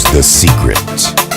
knows the secret.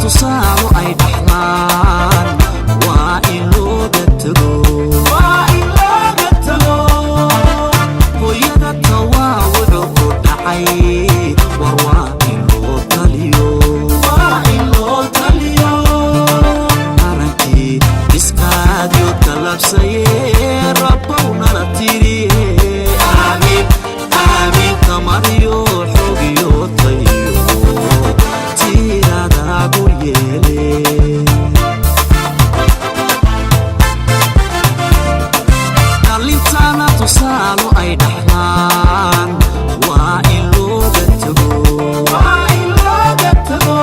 Tusaalo ay dhaxlaan waa in looga tago, waa in looga tago. Hooyada tawaawucu ku dhacay, war waa in loo taliyo, waa in loo taliyo. Qarankii isqaadyo talabsaye, Rabbow nala tiriye. Aamiin, aamiin. Tamariyo xogiyo tayo tiiradagu yeele. Dhalintana tusaalo ay dhaxlaan waa in looga tago, waa in looga tago.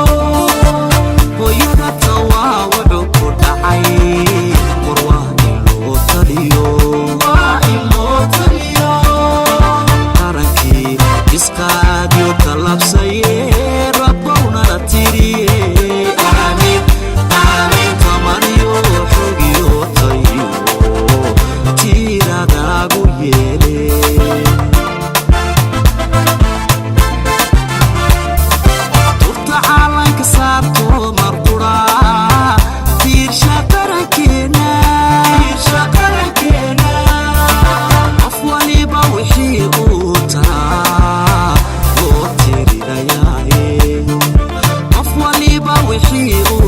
Hooyada tawaawucu ku dhacay, war waa in loo taliyo, waa in loo taliyo. Qarankii isqaadyo talabsaye, Rabbow nala tiriye. Aamiin, aamiin. Tamariyo xogiyo tayo tiiradagu yeele. Turta caalanka saarto marqura, tiirsha qarankeena, tiirsha qarankeena. Qof waliba wixii uu taraa loo tirinayaaye, qof waliba wixii uu